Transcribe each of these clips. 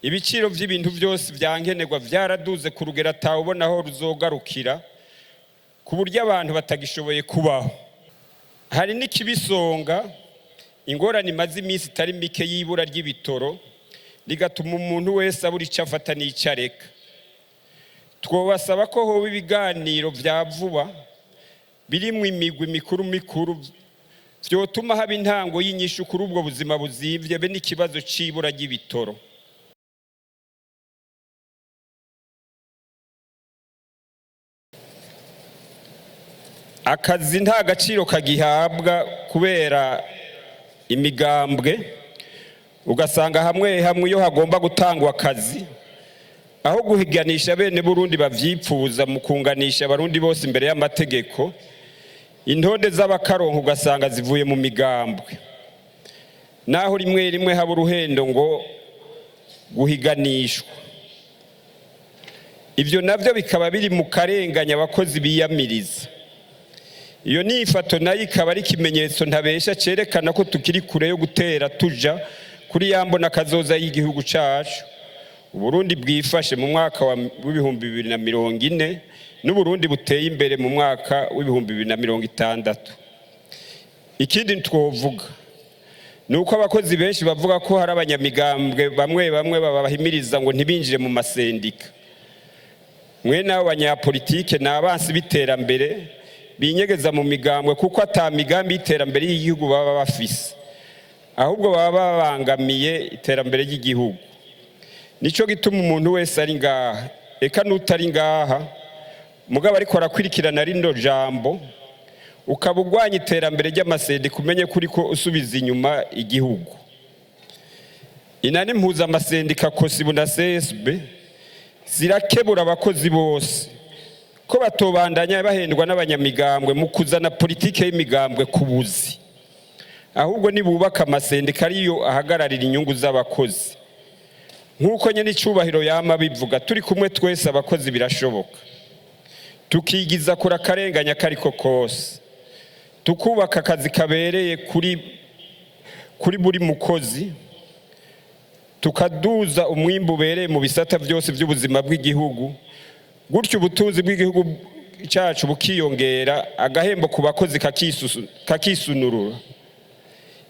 Ibiciro vy'ibintu vyose vyankenerwa vyaraduze ku rugero atawubona aho ruzogarukira, ku buryo abantu batagishoboye kubaho. Hari n'ikibisonga, ingorane imaze iminsi itari mike y'ibura ry'ibitoro, rigatuma umuntu wese abura icyo afata n'icyo areka. Twobasaba ko hoba ibiganiro vya vuba birimwo imigwi mikuru mikuru vyotuma haba intango y'inyishu kuri ubwo buzima buzimvye be n'ikibazo c'ibura ry'ibitoro. Akazi nta gaciro kagihabwa kubera imigambwe, ugasanga hamwe hamwe iyo hagomba gutangwa akazi, aho guhiganisha bene Burundi bavyipfuza mu kunganisha abarundi bose imbere y'amategeko, intonde z'abakaronka ugasanga zivuye mu migambwe, naho rimwe rimwe haba uruhendo ngo guhiganishwa. Ivyo navyo bikaba biri mu karenganya abakozi biyamiriza. Iyo nifato nayo ikaba ari ikimenyetso ntabesha cerekana ko tukiri kure yo gutera tuja kuri ya mbona kazoza y'igihugu cacu. Uburundi bwifashe mu mwaka wa 2040 n'Uburundi buteye imbere mu mwaka wa 2060. Ikindi twovuga ni uko abakozi benshi bavuga ko hari abanyamigambwe bamwe bamwe babahimiriza ngo ntibinjire mu masendika. Mwene abo banyapolitike ni abansi b'iterambere binyegeza mu migambwe, kuko ata migambi y'iterambere y'igihugu baba bafise, ahubwo baba babangamiye iterambere ry'igihugu. Nico gituma umuntu wese ari ngaha, eka n'utari ngaha, mugabo ariko arakwirikirana rino jambo, ukaba urwanya iterambere ry'amasendika, umenye ko uriko usubiza inyuma igihugu. Inani mpuzamasendika COSYBU na CSB zirakebura abakozi bose ko batobandanya bahendwa n'abanyamigambwe mu kuzana politike y'imigambwe ku buzi, ahubwo nibubaka amasendika ariyo ahagararira inyungu z'abakozi. Nk'uko nyene icubahiro yama bivuga, turi kumwe twese abakozi birashoboka, tukigiza kure akarenganya kariko kose, tukubaka akazi kabereye kuri buri mukozi, tukaduza umwimbu ubereye mu bisata vyose vy'ubuzima bw'igihugu, gutyo ubutunzi bw'igihugu cyacu bukiyongera, agahembo ku bakozi kakisunurura,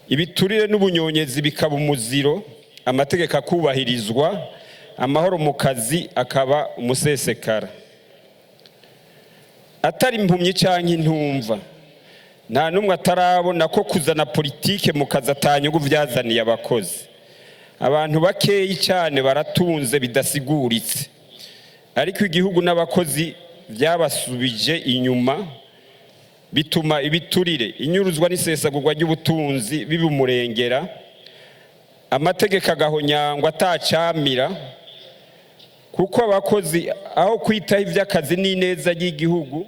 ibiturire n'ubunyonyezi bikaba umuziro, amategeko akubahirizwa, amahoro mu kazi akaba umusesekara. Atari impumyi canke intumva, nta n'umwe atarabona ko kuzana politike mu kazi atanyungu vyazaniye abakozi. Abantu bakeyi cane baratunze bidasiguritse, ariko igihugu n'abakozi byabasubije inyuma, bituma ibiturire, inyuruzwa n'isesagurwa ry'ubutunzi bibumurengera, amategeko agahonyangwa atacamira, kuko abakozi aho kwitaho ivy'akazi n'ineza ry'igihugu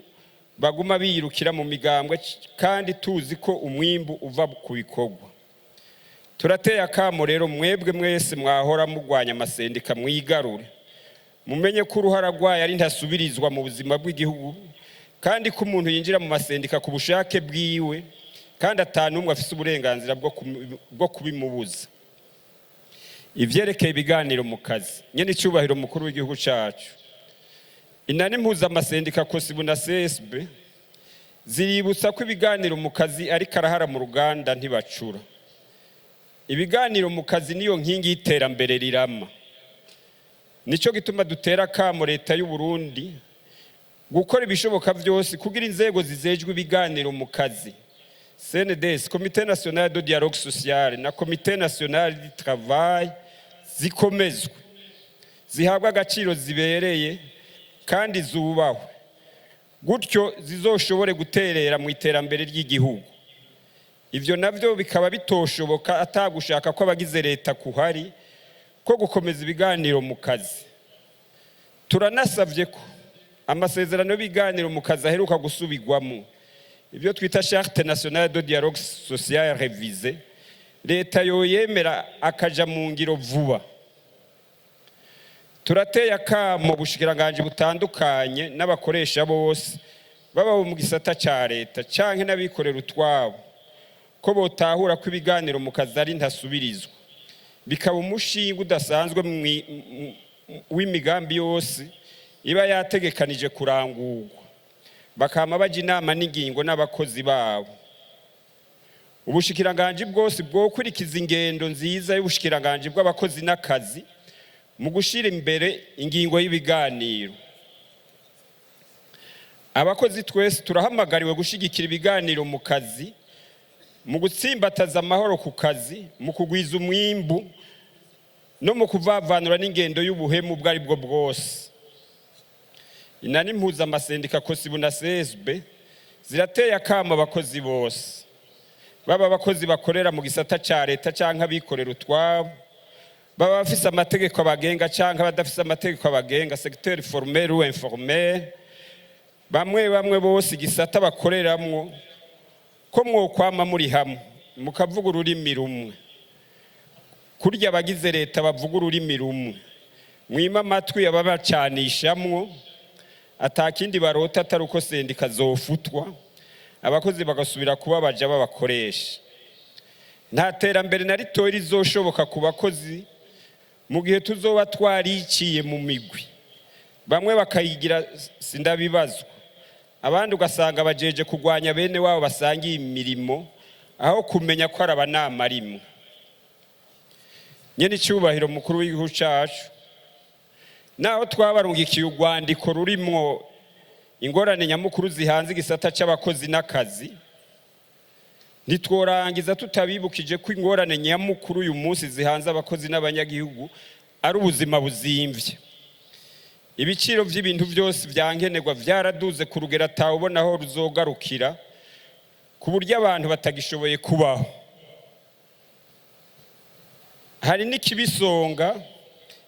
baguma biyirukira mu migambwe, kandi tuzi ko umwimbu uva ku bikorwa. Turateye akamo rero mwebwe mwese mwahora mugwanya amasendika, mwigarure, mumenye ko uruhara rwayo ari ntasubirizwa mu buzima bw'igihugu, kandi ko umuntu yinjira mu masendika ku bushake bwiwe, kandi atanumwe afise uburenganzira bwo kubimubuza. Ivyerekeye ibiganiro mu kazi, nyene icubahiro mukuru w'igihugu cacu, inani mpuzamasendika COSYBU na CSB ziributsa ko ibiganiro mu kazi ari karahara mu ruganda ntibacura. Ibiganiro mu kazi niyo nkingi y'iterambere rirama. Nico gituma dutera akamo leta y'u Burundi gukora ibishoboka vyose kugira inzego zizejwe ibiganiro mu kazi, CNDS, Comité National de Dialogue Social na Comité National du Travail, zikomezwe, zihabwe agaciro zibereye kandi zubahwe, gutyo zizoshobore guterera mu iterambere ry'igihugu. Ivyo navyo bikaba bitoshoboka atagushaka ko abagize leta kuhari ko gukomeza ibiganiro mu kazi. Turanasavye ko amasezerano y'ibiganiro mu kazi aheruka gusubirwamo, ibyo twita Charte nationale de dialogue social révisée, leta yoyemera akaja mu ngiro vuba. Turateye akamo ubushikiranganji butandukanye n'abakoresha bose, baba mu gisata ca leta canke n'abikorera utwabo, ko botahura ko ibiganiro mu kazi ari ntasubirizwa. Bikaba umushinga udasanzwe w'imigambi yose iba yategekanije kurangurwa, bakama baja inama n'ingingo n'abakozi babo. Ubushikiranganji bwose bwokurikiza ingendo nziza y'ubushikiranganji bw'abakozi n'akazi mu gushira imbere ingingo y'ibiganiro. Abakozi twese turahamagariwe gushigikira ibiganiro mu kazi, mu gutsimbataza amahoro ku kazi, mu kugwiza umwimbu no mu kuvavanura n'ingendo y'ubuhemu ubwo ari bwo bwose. Inani mpuzamasendika COSYBU na CSB zirateye akamo abakozi bose, baba abakozi bakorera mu gisata ca leta canke abikorera utwabo, baba bafise amategeko abagenga canke abadafise amategeko abagenga, secteur formel ou informel, bamwe bamwe bose igisata bakoreramwo, ko mwokwama muri hamwe mukavuga ururimi rumwe, kurya abagize leta bavuga ururimi rumwe. Mwima amatwi ababacanishamwo, atakindi barota atari uko sendika zofutwa, abakozi bagasubira kuba baja babakoresha. Nta terambere na ritoya rizoshoboka ku bakozi mu gihe tuzoba twariciye mu migwi, bamwe bakayigira sindabibazwa, abandi ugasanga bajeje kurwanya bene wabo basangiye imirimo, aho kumenya ko ari abanama rimwe. Nyene icyubahiro mukuru w'igihugu cacu, naho twabarungikiye urwandiko rurimwo ingorane nyamukuru zihanze igisata c'abakozi n'akazi, ntitworangiza tutabibukije ko ingorane nyamukuru uyu munsi zihanze abakozi n'abanyagihugu ari ubuzima buzimvye. Ibiciro vy'ibintu byose vyankenerwa vyaraduze ku rugero atawubona aho ruzogarukira, ku buryo abantu batagishoboye kubaho. Hari n'ikibisonga,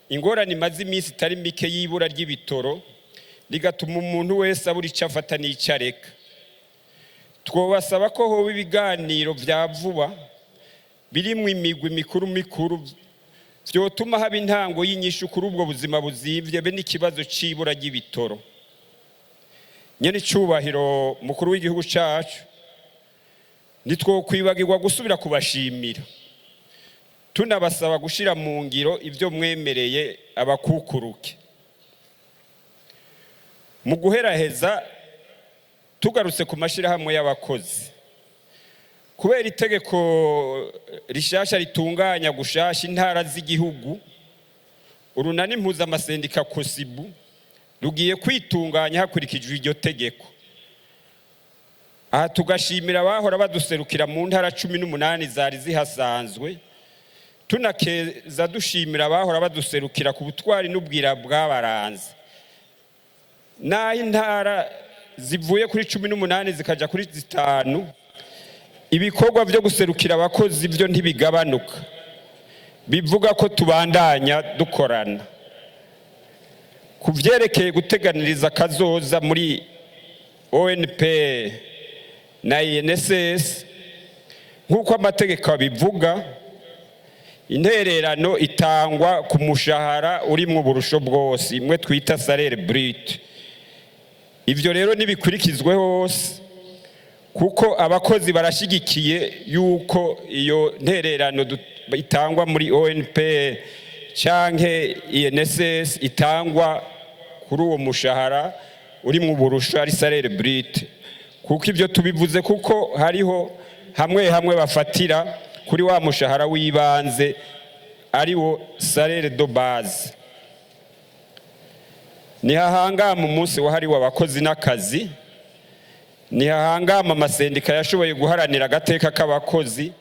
ingorane imaze iminsi itari mike y'ibura ry'ibitoro, rigatuma umuntu wese abura icyo afata n'icyo areka. Twobasaba ko hoba ibiganiro vya vuba birimwo imigwi mikuru mikuru vyotuma haba intango y'inyishu kuri ubwo buzima buzimvye be n'ikibazo c'ibura ry'ibitoro. Nyene icubahiro mukuru w'igihugu cacu, ntitwokwibagirwa gusubira kubashimira, tunabasaba gushira mu ngiro ivyo mwemereye abakukuruke. Mu guheraheza, tugarutse ku mashirahamwe y'abakozi, kubera itegeko rishasha ritunganya gushasha intara z'igihugu, urunani mpuzamasendika COSYBU rugiye kwitunganya hakurikijwe iryo tegeko. Aha tugashimira abahora baduserukira mu ntara 18 zari zihasanzwe, tunakeza dushimira abahora baduserukira ku butwari n'ubwira bwabaranze. Naho intara zivuye kuri 18 zikaja kuri 5, ibikorwa byo guserukira abakozi byo ntibigabanuka, bivuga ko tubandanya dukorana. Ku vyerekeye guteganiriza kazoza muri ONP na INSS, nk'uko amategeko abivuga, intererano itangwa ku mushahara urimwo uburusho bwose, imwe twita salaire brut. Ivyo rero ntibikurikizwe hose, kuko abakozi barashigikiye yuko iyo ntererano itangwa muri ONP canke INSS itangwa kuri uwo mushahara urimwo uburusho, ari salaire brut. Kuko ivyo tubivuze kuko hariho hamwe hamwe bafatira kuri wa mushahara w'ibanze, ari wo salaire de base. Nihahangama umunsi wahariwe abakozi n'akazi, nihahangama amasendika yashoboye guharanira agateka k'abakozi.